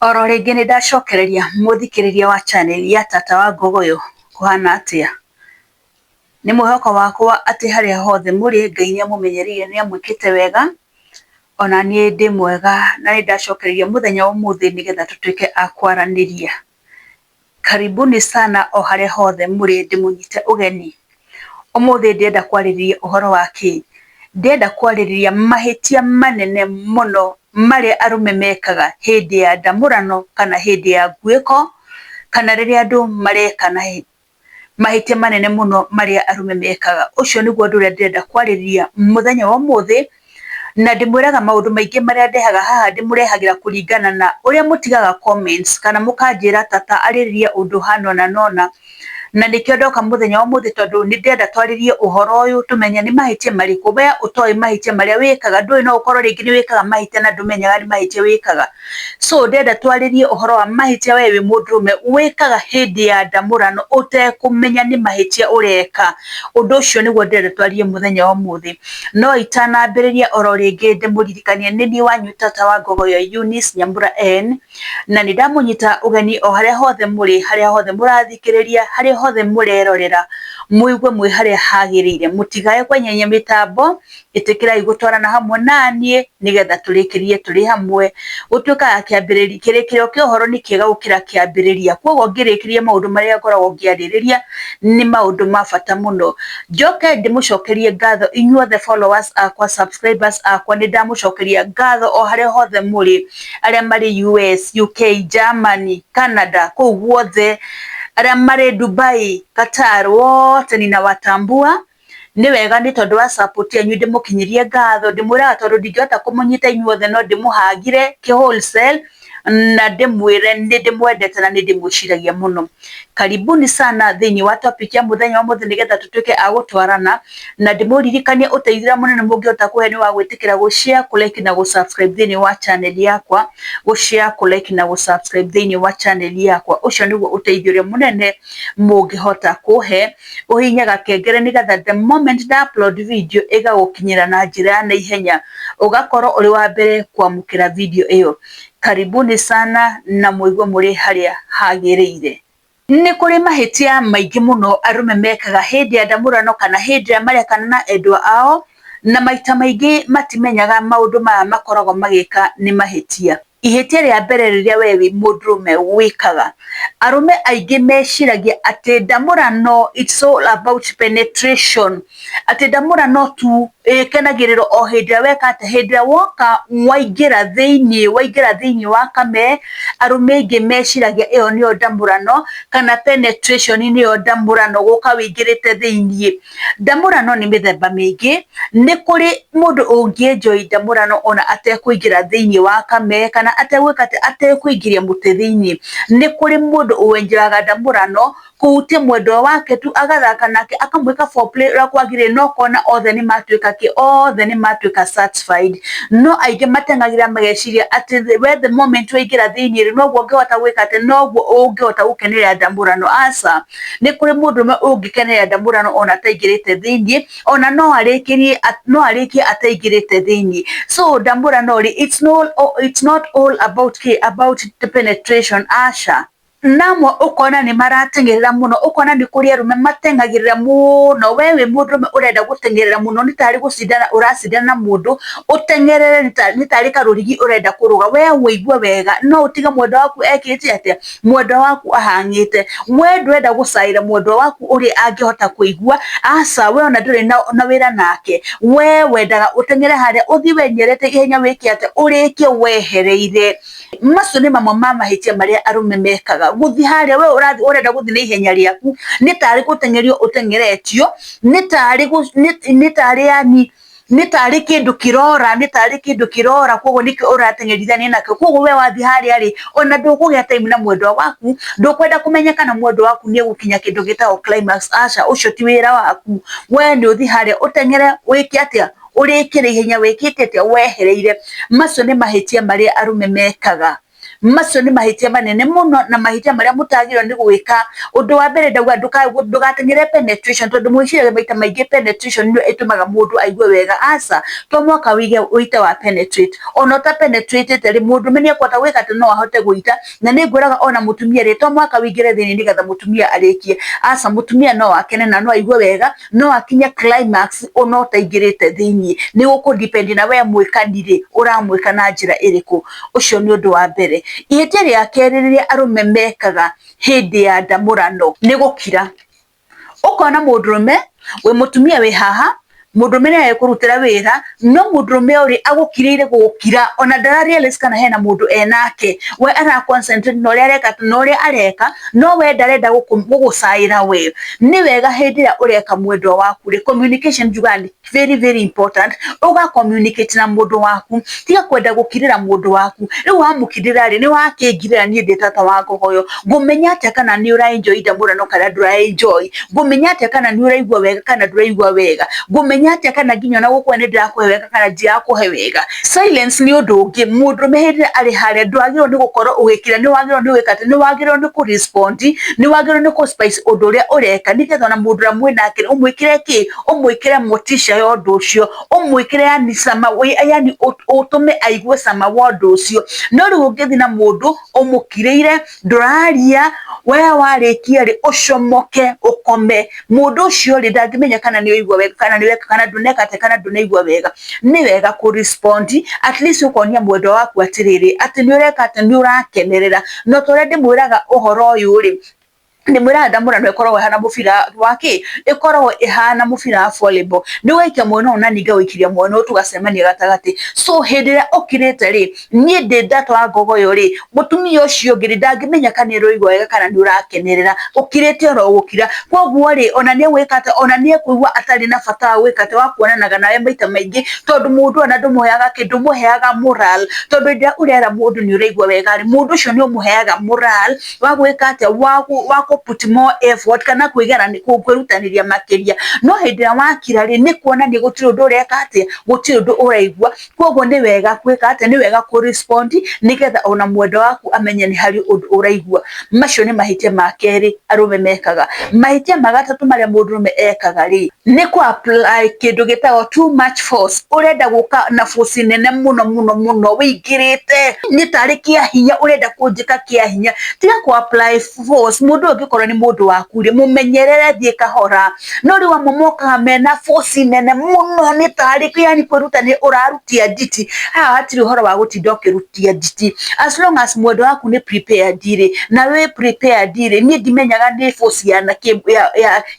Oro rĩngĩ nĩ ndacokereria mũthikĩrĩria wa channel ya Tata wa Ngogoyo kũhana atĩa? Nĩ mwĩhoko wakwa atĩ harĩa hothe mũrĩ Ngai nĩ amũmenyereire, nĩ amwĩkĩte wega, ona niĩ ndĩ mwega na nĩ ndacokereria mũthenya wa ũmũthĩ nĩgetha tũtuĩke a kwaranĩria. Karibuni sana o harĩa hothe mũrĩ ndĩmũnyite ũgeni. Ũmũthĩ ndĩrenda kwarĩrĩria ũhoro wa kĩ? Ndĩrenda kwarĩrĩria mahĩtia manene mũno marĩa arũme mekaga hĩndĩ ya ndamũrano kana hĩndĩ ya nguĩko kana rĩrĩa andũ marekana, mahĩtia manene mũno marĩa arũme mekaga. Ũcio nĩguo ũndũ ũrĩa ndĩrenda kwarĩrĩria mũthenya wa ũmũthĩ, na ndĩmwĩraga maũndũ maingĩ marĩa ndehaga haha ndĩmũrehagĩra kũringana na ũrĩa mũtigaga comments kana mũkanjĩra tata arĩrĩrie ũndũ hana ũna na ũna, na nĩkĩo ndoka mũthenya wa ũmũthĩ tondũ nĩ ndĩrenda twarĩrie ũhoro ũyũ tũmenye nĩ mahĩtia marĩkũ we ũtoĩ mahĩtia marĩa wĩkaga, ndũĩ no ũkorwo rĩngĩ nĩ wĩkaga mahĩtia na ndũmenyaga nĩ mahĩtia wĩkaga. So ndĩrenda twarĩrie ũhoro wa mahĩtia we wĩ mũndũrũme wĩkaga hĩndĩ ya ndamũrano ũtekũmenya nĩ mahĩtia ũreka. Ũndũ ũcio nĩguo ndĩrenda twarie mũthenya wa ũmũthĩ. No itanambĩrĩria oro rĩngĩ ndĩmũririkanie nĩ niĩ wanyu tata wa Ngogoyo Eunice Nyambura N, na nĩ ndamũnyita ũgeni o harĩa hothe mũrĩ, harĩa hothe mũrathikĩrĩria, harĩa hothe mũrerorera, mũigue mwĩ harĩa hagĩrĩire. Mũtigae kwenyenya mĩtambo, ĩtĩkĩrai gũtwarana hamwe naniĩ nĩgetha tũrĩkĩrie tũrĩ hamwe. Gũtuĩkaga kĩambĩrĩria, kĩrĩkĩrĩro kĩa ũhoro nĩ kĩega gũkĩra kĩambĩrĩria. Koguo ngĩrĩkĩria maũndũ marĩa ngoragwo ngĩarĩrĩria nĩ maũndũ ma bata mũno. Njoke ndĩmũcokerie ngatho inyuothe followers akwa, subscribers akwa, nĩ ndamũcokeria ngatho o harĩa hothe mũrĩ, arĩa marĩ US, UK, Germany, Canada, kũu guothe, arĩa marĩ Dubai, Qatar, wote ninawatambua. Nĩ wega nĩ tondũ wa support yanyu ndĩmũkinyĩrie ngatho, ndĩmwĩraga tondũ ndingĩhota kũmũnyita inyuothe no ndĩmũhagire kĩ wholesale na ndĩmwĩre nĩ ndĩmwendete na nĩ ndĩmwĩciragia mũno. Karibuni sana thĩinĩ wa topic ya mũthenya wa ũmũthĩ nĩgetha tũtuĩke a gũtwarana, na ndĩmũririkanie ũteithio ũrĩa mũnene mũngĩhota kũhe nĩ wa gwĩtĩkĩra gũ share, kũ like na gũ subscribe thĩinĩ wa channel yakwa, gũ share, kũ like na gũ subscribe thĩinĩ wa channel yakwa. Ũcio nĩguo ũteithio ũrĩa mũnene mũngĩhota kũhe. Ũhihinye gakengere nĩgetha the moment nda upload video ĩgagũkinyĩra na njĩra ya naihenya, ũgakorwo ũrĩ wa mbere kwamũkĩra video ĩyo. Karibuni sana na mũigue mũrĩ harĩa hagĩrĩire. Nĩ kũrĩ mahĩtia maingĩ mũno arũme mekaga hĩndĩ ya ndamũrano kana hĩndĩ ĩrĩa marekana na endwa ao, na maita maingĩ matimenyaga maũndũ maya makoragwo magĩka nĩ mahĩtia. Ihĩtia rĩa mbere rĩrĩa we wĩ mũndũrũme wĩkaga, arũme aingĩ meciragia atĩ ndamũrano it's all about penetration, atĩ ndamũrano tu ĩkenagĩrĩrwo o hĩndĩ ĩrĩa weka atĩa, hĩndĩ ĩrĩa woka waingĩra thĩinĩ, waingĩra thĩinĩ wa kame, arũme aingĩ meciragia ĩyo nĩyo ndamũrano kana penetration nĩyo ndamũrano gũka wĩingĩrĩte thĩinĩ. Ndamũrano nĩ mĩthemba mĩingĩ, nĩ kũrĩ mũndũ ũngĩ enjoy ndamũrano ona atekũingĩra thĩinĩ wa kame kana ategwĩka atĩa, atekũingĩria mũtĩ thĩinĩ. Nĩ kũrĩ mũndũ ũenjoyaga ndamũrano kũhutia mwendwa wake tu agathaka nake akamwĩka foreplay ũrĩa kwagĩrĩire no ũkona othe nĩ matuĩka kĩ, othe nĩ matuĩka satisfied. No aingĩ mateng'agĩra mageciria atĩ we the moment waingĩra thĩinĩ rĩ, noguo ũngĩhota gwĩka atĩ, noguo ũngĩhota gũkenerera ndamũrano. Aca, nĩ kũrĩ mũndũrũme ũngĩkenerera ndamũrano ona ataingĩrĩte thĩinĩ, ona no arĩkĩrie, no arĩkie ataingĩrĩte thĩinĩ. So ndamũrano rĩ, it's not all about kĩ, about the penetration, aca. Na amwe ũkona nĩ marateng'erera mũno, ũkona nĩ kũrĩ arũme mateng'agĩrĩra mũno, we wĩ mũndũrũme ũrenda gũteng'erera mũno nĩ tarĩ gũcindana ũracindana na mũndũ, ũteng'erere nĩ tarĩ karũrigi ũrenda kũrũga, we wĩigue wega, no ũtige mwendwa waku ekĩte atĩa, mwendwa waku ahang'ĩte, we ndũrenda gũcaĩra mwendwa waku ũrĩa angĩhota kũigua, aca we ona ndũrĩ na wĩra nake, we wendaga ũteng'ere harĩa ũthiĩ wenyerete ihenya wĩke atĩa, ũrĩkie wehereire. Macio nĩ mamwe ma mahĩtia marĩa arũme mekaga, gũthiĩ harĩa we ũrathiĩ ũrenda gũthiĩ na ihenya rĩaku, nĩ tarĩ gũteng'erio ũteng'eretio, nĩ tarĩ nĩ tarĩ yani nĩ tarĩ kĩndũ kĩrora, nĩ tarĩ kĩndũ kĩrora koguo nĩkĩo ũrateng'erithania nakĩo, koguo we wathiĩ harĩa rĩ, ona ndũkũgĩa time na mwendwa waku, ndũkwenda kũmenya kana mwendwa waku nĩ egũkinya kĩndũ gĩtagwo climax, aca ũcio ti wĩra waku, we nĩ ũthiĩ harĩa ũteng'ere wĩke atĩa, ũrĩkĩre ihenya wĩkĩte atĩa, wehereire. Macio nĩ mahĩtia marĩa arũme mekaga. Macio nĩ mahĩtia manene mũno na mahĩtia marĩa mũtagĩrĩirwo nĩ gwĩka. Ũndũ wa mbere ndauga ndũgateng'ere penetration, tondũ mwĩciragia maita maingĩ penetration nĩyo ĩtũmaga mũndũ aigue wega. Aca, to mũhaka ũite wa penetrate. Ona ũta penetrate rĩ, mũndũrũme nĩ ekũhota gwĩka atĩ no ahote gũita. Na nĩ ngwĩraga ona mũtumia rĩ, to mũhaka ũingĩre thĩinĩ nĩgetha mũtumia arĩkie. Aca, mũtumia no akene na no aigue wega, no akinye climax ona ũtaingĩrĩte thĩinĩ. Nĩ gũkũ depend na we mwĩkani rĩ, ũramwĩka na njĩra ĩrĩkũ. Ũcio nĩ ũndũ wa mbere. Ihĩtia rĩa kerĩ rĩrĩa arũme mekaga hĩndĩ ya ndamũrano nĩ gũkira. Ũkona mũndũrũme wĩ mũtumia wĩ haha, mũndũrũme nĩ agĩkũrutĩra wĩra, no mũndũrũme ũrĩ agũkirĩire gũgũkira, ona ndara realize kana hena mũndũ enake. We ara concentrate na ũrĩa areka, na ũrĩa areka, no we ndarenda gũgũcaĩra we. Nĩ wega hĩndĩ ĩrĩa ũreka mwendwa waku rĩ, communication njugaga nĩ very very important. Ũga communicate na mũndũ waku, tiga kwenda gũkirĩra mũndũ waku. Rĩu wamũkirĩra rĩ, nĩ wakĩngirĩra niĩ ndĩ tata wa ngogoyo. Ngũmenya atĩa kana nĩ ũra enjoy ndamũrano kana ndũra enjoy? Ngũmenya atĩa kana nĩ ũraigua wega kana ndũraigua wega? Ngũmenya atĩa kana nginya ona gũkũhe nĩ ndĩrakũhe wega kana ndirakũhe wega? Silence nĩ ũndũ ũngĩ. Mũndũrũme hĩndĩ ĩrĩa arĩ harĩa ndwagĩrĩirwo nĩ gũkorwo ũgĩkira, nĩ wagĩrĩirwo nĩ gwĩka atĩ, nĩ wagĩrĩirwo nĩ kũ respond, nĩ wagĩrĩirwo nĩ kũ spice ũndũ ũrĩa ũreka, nĩgetha ona mũndũ ũrĩa mwĩnake ũmwĩkĩre kĩ, ũmwĩkĩre motisha ya ũndũ ũcio, ũmwĩkĩre yani cama, yani ũtũme aigue cama wa ũndũ ũcio. No rĩu ũngĩthiĩ na mũndũ ũmũkirĩire, ndũraria, we warĩkia rĩ, ũcomoke ũkome, mũndũ ũcio rĩ ndangĩmenya kana nĩ ũraigua wega kana nĩ weka kana ndũneka atĩa kana ndũnaigua wega. Nĩ wega kũ respond, at least ũkonia mwendwa waku atĩrĩrĩ, atĩ nĩ ũreka atĩ nĩ ũrakenerera. No ta ũrĩa ndĩmwĩraga ũhoro ũyũ rĩ, ndĩmwĩraga ndamũrano ĩkoragwo ĩhana mũbira wa kĩ, ĩkoragwo ĩhana mũbira wa volleyball. Nĩ ũgaikia mwena ũyũ na niĩ ngawĩikiria mwena ũyũ tũgacemania gatagatĩ. So hĩndĩ ĩrĩa ũkirĩte rĩ, niĩ ndĩ tata wa ngogoyo rĩ, mũtumia ũcio ũngĩ rĩ, ndangĩmenya kana nĩ ũraigua wega kana nĩ ũrakenerera. Ũkirĩte oro gũkira. Koguo rĩ, ona nĩ egwĩka atĩa, ona nĩ ekũigua atarĩ na bata wa gwĩka atĩa, wa kuonanaga nawe maita maingĩ, tondũ mũndũ ona ndũmũheaga kĩ, ndũmũheaga moral. Tondũ hĩndĩ ĩrĩa ũrera mũndũ nĩ ũraigua wega rĩ, mũndũ ũcio nĩ ũmũheaga moral wa gwĩka atĩa, wa kũ put more effort kana kwĩrutanĩria makĩria. No hĩndĩ ĩrĩa wakira rĩ, nĩ kuonania gũtirĩ ũndũ ũreka atĩa, gũtirĩ ũndũ ũraigua. Koguo nĩ wega gwĩka atĩa, nĩ wega kũ respond nĩgetha ona mwendwa waku amenye nĩ harĩ ũndũ ũraigua. Macio nĩ mahĩtia ma kerĩ arũme mekaga. Mahĩtia ma gatatũ marĩa mũndũrũme ekaga rĩ, nĩ kũ apply kĩndũ gĩtagwo too much force. Ũrenda gũka na force nene mũno mũno mũno, wĩingĩrĩte nĩ tarĩ kĩa hinya, ũrenda kũnjĩka kĩa hinya. Tiga kũ apply force. Mũndũ ũyũ angĩkorwo nĩ mũndũ waku rĩ, mũmenyerere, thiĩ kahora. No rĩu amwe mokaga mena force nene mũno, nĩ tarĩ yani kwĩrutanĩria ũrarutia nditi. Haha hatirĩ ũhoro wa gũtinda ũkĩrutia nditi. As long as mwendwa waku nĩ prepared rĩ, na wĩ prepared rĩ, niĩ ndimenyaga nĩ force ya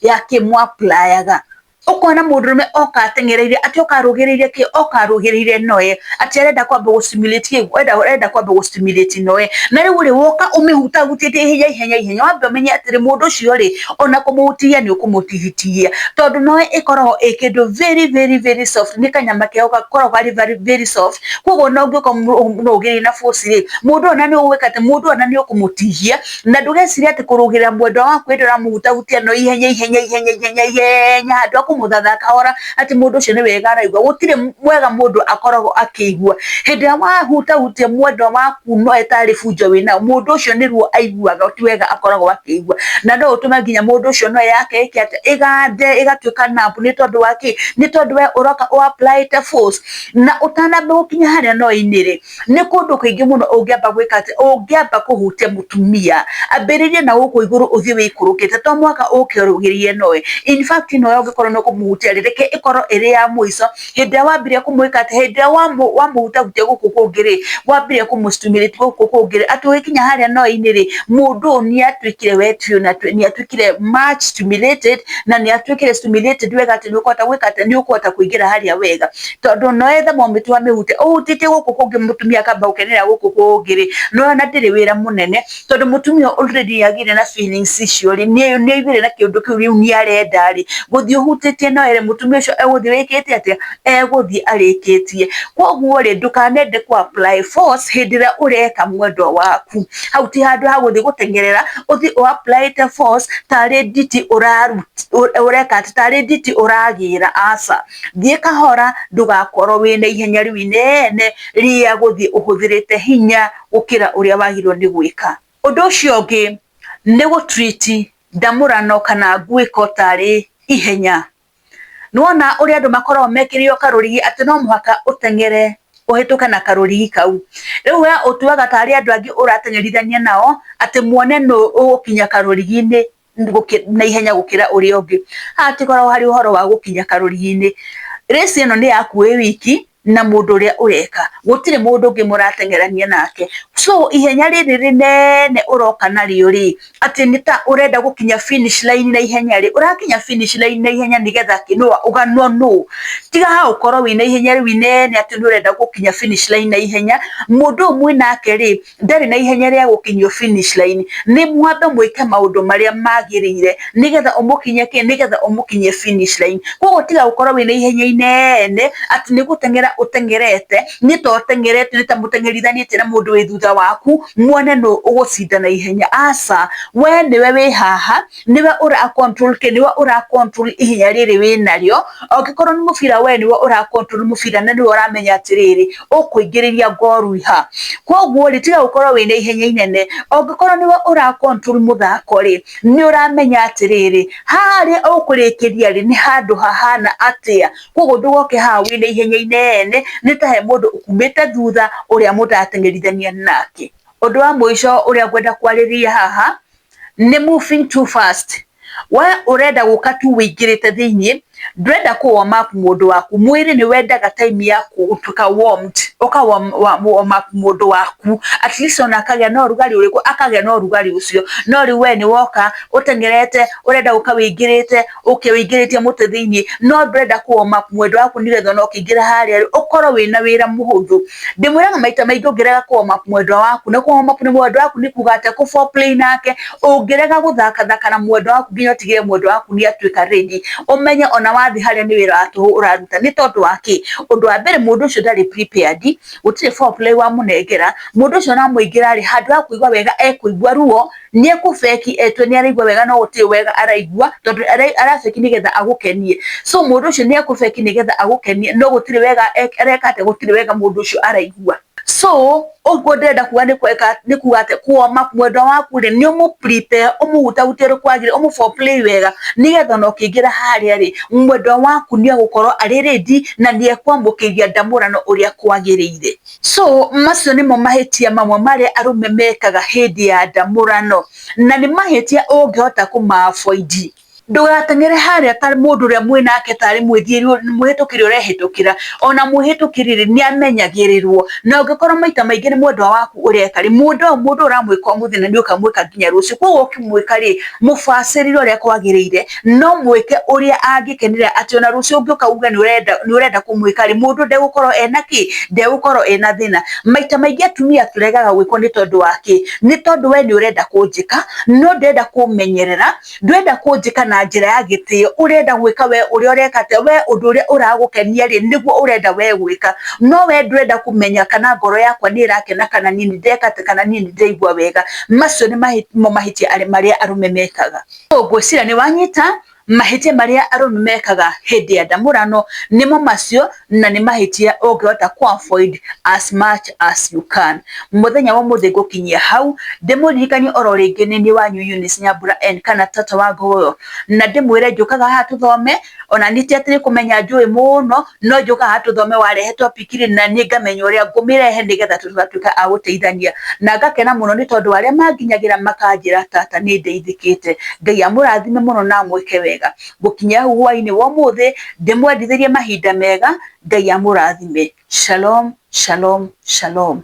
ya kĩ mũ-applyaga. Ũkona mũndũrũme oka ateng'ereire, atĩ oka arũgĩrĩire kĩ, oka arũgĩrĩire noe, atĩ arenda kwamba gũ stimulate kĩ, arenda kwamba gũ stimulate noe. Na rĩu rĩ, woka ũmĩhutahutĩtie ihenya ihenya ihenya, wambe ũmenye atĩrĩ, mũndũ ũcio rĩ, ona kũmũhutia nĩ ũkũmũtihitihia, tondũ noe ĩkoragwo ĩ kĩndũ very very very soft, nĩ kanyama keho gakoragwo karĩ very very soft. Koguo ona ũngĩũka ũmũrũgĩrĩrie na force rĩ, mũndũ ũyũ ona nĩ ũgwĩka atĩ, mũndũ ũyũ ona nĩ ũkũmũtihia. Na ndũgecirie atĩ kũrũgĩrĩra mwendwa waku hĩndĩ ĩrĩa ũramũhutahutia no ihenya ihenya ihenya ihenya ihenya, handũ ha kũmũthatha kahora atĩ mũndũ ũcio nĩ wega araigua. Gũtirĩ mwega mũndũ akoragwo akĩigua. Hĩndĩ ĩrĩa wahutahutia mwendwa waku no ĩtarĩ bunjo wĩnayo, mũndũ ũcio nĩ ruo aiguaga, ti wega akoragwo akĩigua. Na no ũtũme nginya mũndũ ũcio no yake ĩke atĩa, ĩgande, ĩgatuĩka numb. Nĩ tondũ wa kĩ? Nĩ tondũ we ũroka ũ apply force. Na ũtanamba gũkinya harĩa no-inĩ rĩ, nĩ kũndũ kũingĩ mũno ũngĩamba gwĩka atĩa, ũngĩamba kũhutia mũtumia, ambĩrĩrie na gũkũ igũrũ ũthiĩ wĩikũrũkĩte, to mũhaka ũke ũrũgĩrĩire noe. In fact noe ũngĩkorwo nĩ ũkũmũhutia rĩ, reke ĩkorwo ĩrĩ ya mũico. Hĩndĩ ĩrĩa wambirie kũmwĩka atĩ, hĩndĩ ĩrĩa wamũhutahutia gũkũ kũngĩ rĩ, wambirie kũmũ stimulate gũkũ kũngĩ rĩ, atĩ ũgĩkinya harĩa no-inĩ rĩ, mũndũ ũyũ nĩ atuĩkire wet biũ, na nĩ atuĩkire much stimulated, na nĩ atuĩkire stimulated wega atĩ nĩ ũkũhota gwĩka atĩ, nĩ ũkũhota kũingĩra harĩa wega. Tondũ noe the moment wamĩhutia, ũhutĩtie gũkũ kũngĩ mũtumia akamba gũkenera gũkũ kũngĩ rĩ, nĩwona ndĩrĩ wĩra mũnene, tondũ mũtumia already nĩ agĩire na feelings icio rĩ, nĩ aiguire na kĩũndũ kĩu rĩu nĩ arenda rĩ, gũthiĩ ũhutĩtie Ũhutĩtie na oil mũtumia ũcio egũthiĩ wĩkĩte atĩa? Egũthiĩ arĩkĩtie. Koguo rĩ, ndũkanende kũ apply force hĩndĩ ĩrĩa ũreka mwendwa waku. Hau ti handũ ha gũthiĩ gũteng'erera, ũthiĩ ũ apply force tarĩ nditi ũreka atĩ, tarĩ nditi ũragĩra, aca. Thiĩ kahora, ndũgakorwo wĩna ihenya rĩu inene rĩa gũthiĩ ũhũthĩrĩte hinya gũkĩra ũrĩa wagĩrĩirwo nĩ gwĩka. Ũndũ ũcio ũngĩ nĩ gũ treat ndamũrano kana ngwĩko tarĩ ihenya. Nĩwona ũrĩa andũ makoragwo mekĩrĩirwo karũrigi atĩ no mũhaka ũteng'ere ũhĩtũke na karũrigi kau. Rĩu we ũtuaga tarĩ andũ angĩ ũrateng'erithania nao atĩ muone nũ ũgũkinya karũrigi-inĩ na ihenya gũkĩra ũrĩa ũngĩ. Haha hatikoragwo harĩ ũhoro wa gũkinya karũrigi-inĩ. Race ĩno nĩ yaku wĩ wiki na mũndũ ũrĩa ũreka, gũtirĩ mũndũ ũngĩ mũrateng'erania nake. So ihenya rĩrĩ rĩnene ũroka narĩo rĩ, atĩ nĩ ta ũrenda gũkinya finish line na ihenya rĩ, ũrakinya finish line na ihenya nĩgetha kĩ? Ũganwo nũ? Tiga ha ũkorwo wĩna ihenya rĩu inene atĩ nĩ ũrenda gũkinya finish line na ihenya, mũndũ ũyũ mwĩnake rĩ, ndarĩ na ihenya rĩa gũkinyio finish line. Nĩ mwambe mwĩke maũndũ marĩa magĩrĩire nĩgetha ũmũkinye kĩ? Nĩgetha ũmũkinyie finish line. Koguo tiga gũkorwo wĩna ihenya inene atĩ nĩ gũteng'era ũteng'erete, nĩ ta ũteng'erete, nĩ ta mũteng'erithanĩtie na mũndũ wĩ thutha waku, muone nũ ũgũcinda na ihenya. Aca, we nĩwe wĩ haha, nĩwe ũra control kĩ? Nĩwe ũra control ihenya rĩrĩ wĩnarĩo. Angĩkorwo nĩ mũbira, we nĩwe ũra control mũbira na nĩwe ũramenya atĩrĩrĩ, ũkũingĩrĩria ngoru ha. Koguo rĩ, tiga gũkorwo wĩna ihenya inene. Angĩkorwo nĩwe ũra control mũthako rĩ, nĩ ũramenya atĩrĩrĩ, harĩa ũkũrĩkĩria rĩ, nĩ handũ hahana atĩa. Koguo ndũgoke haha wĩna ihenya inene, nĩ ta he mũndũ ũkumĩte thutha ũrĩa mũrateng'erithania nake. Ũndũ wa mũico ũrĩa ngwenda kwarĩrĩria haha nĩ moving too fast. We ũrenda gũka tu wĩingĩrĩte thĩiniĩ, ndũrenda kũ warm up mũndũ waku. Mwĩrĩ nĩ wendaga time ya gũtuĩka warmed, ũka warm up mũndũ waku, at least ona akagĩa na ũrugarĩ ũrĩkũ, akagĩa na ũrugarĩ ũcio. No rĩu we nĩ woka ũteng'erete, ũrenda gũka wĩingĩrĩte, ũke wĩingĩrĩtie mũtĩ thĩiniĩ, no ndũrenda kũ warm up mwendwa waku nĩgetha ona ũkĩingĩra harĩa rĩ, ũkorwo wĩna wĩra mũhũthũ. Ndĩmwĩraga maita maingĩ ũngĩrega kũ warm up mwendwa waku, na kũ warm up mwendwa waku nĩ kuga atĩa? Kũ foreplay nake, ũngĩrega gũthakathaka na mwendwa waku nginya ũtigĩrĩre mwendwa waku nĩ atuĩka ready, ũmenye ona wathiĩ harĩa nĩ wĩra wa tũhũ ũraruta. Nĩ tondũ wa kĩ? Ũndũ wa mbere, mũndũ ũcio ndarĩ prepared, gũtirĩ foreplay wamũnengera. Mũndũ ũcio ona amũingĩra rĩ, handũ ha kũigua wega ekũigua ruo, nĩ ekũbeki etue nĩ araigua wega, no gũtirĩ wega araigua, tondũ arabeki nĩgetha agũkenie. So mũndũ ũcio nĩ ekũbeki nĩgetha agũkenie, no gũtirĩ wega areka atĩa? Gũtirĩ wega mũndũ ũcio araigua. So ũguo ndĩrenda kuga nĩ kuga atĩ kũ warm up mwendwa waku rĩ, nĩ ũmũ prepare, ũmũhutahutie ũrĩa kwagĩrĩire, ũmũ foreplay wega, nĩgetha ona ũkĩingĩra harĩa rĩ, mwendwa waku nĩ egũkorwo arĩ ready na nĩ ekwamũkĩria ndamũrano ũrĩa kwagĩrĩire. So macio nĩmo mahĩtia mamwe marĩa arũme mekaga hĩndĩ ya ndamũrano, na nĩ mahĩtia ũngĩhota kũma avoid. Ndũgateng'ere harĩa ta mũndũ ũrĩa mwĩnake tarĩ mwĩhĩtũkĩri ũrehĩtũkĩra. Ona mwĩhĩtũkĩri rĩ, nĩ amenyagĩrĩrwo, na ũngĩkorwo maita maingĩ nĩ mwendwa waku ũreka rĩ, mũndũ ũyũ mũndũ ũramwĩka ũmũthĩ na nĩ ũkamwĩka nginya rũciũ. Koguo ũkĩmwĩka rĩ, mũbacĩrĩre ũrĩa kwagĩrĩire, no mwĩke ũrĩa angĩkenera, atĩ ona rũciũ ũngĩũka uge nĩ ũrenda kũmwĩka rĩ, mũndũ ndegũkorwo ena kĩ? Ndegũkorwo ena thĩna. Maita maingĩ atumia tũregaga gwĩkwo nĩ tondũ wa kĩ? Nĩ tondũ we nĩ ũrenda kũnjĩka, no ndũrenda kũmenyerera, ndũrenda kũnjĩka na njĩra ya gĩtĩo, ũrenda gwĩka we ũrĩa ũreka atĩa, we ũndũ ũrĩa ũragũkenia rĩ, nĩguo ũrenda we gwĩka, no we ndũrenda kũmenya kana ngoro yakwa nĩ ĩrakena, kana niĩ nĩ ndeka atĩa, kana niĩ nĩ ndĩraigua wega. Macio nĩ mo mahĩtia marĩa arũme mekaga. Ngwĩciria nĩ wanyita mahĩtia marĩa arũme mekaga hĩndĩ ya ndamũrano nĩmo macio, na nĩ mahĩtia ũngĩhota kũ avoid as much as you can. Mũthenya wa ũmũthĩ ngũkinyia hau, ndĩmũririkanie oro rĩngĩ nĩ niĩ wanyu Eunice Nyambura N kana Tata wa Ngogoyo, na ndĩmwĩre njũkaga haha tũthome, ona niĩ ti atĩ nĩ kũmenya njũĩ mũno, no njũkaga haha tũthome, warehe topic rĩ, na niĩ ngamenya ũrĩa ngũmĩrehe nĩgetha tũgatuĩka a gũteithania, na ngakena mũno nĩ tondũ arĩa manginyagĩra makanjĩra tata nĩ ndeithĩkĩte. Ngai amũrathime mũno na amwĩke wega. Ngũkinyia hau hwainĩ wa ũmũthĩ, ndĩmwendithĩrie mahinda mega. Ngai amũrathime. Shalom, shalom, shalom.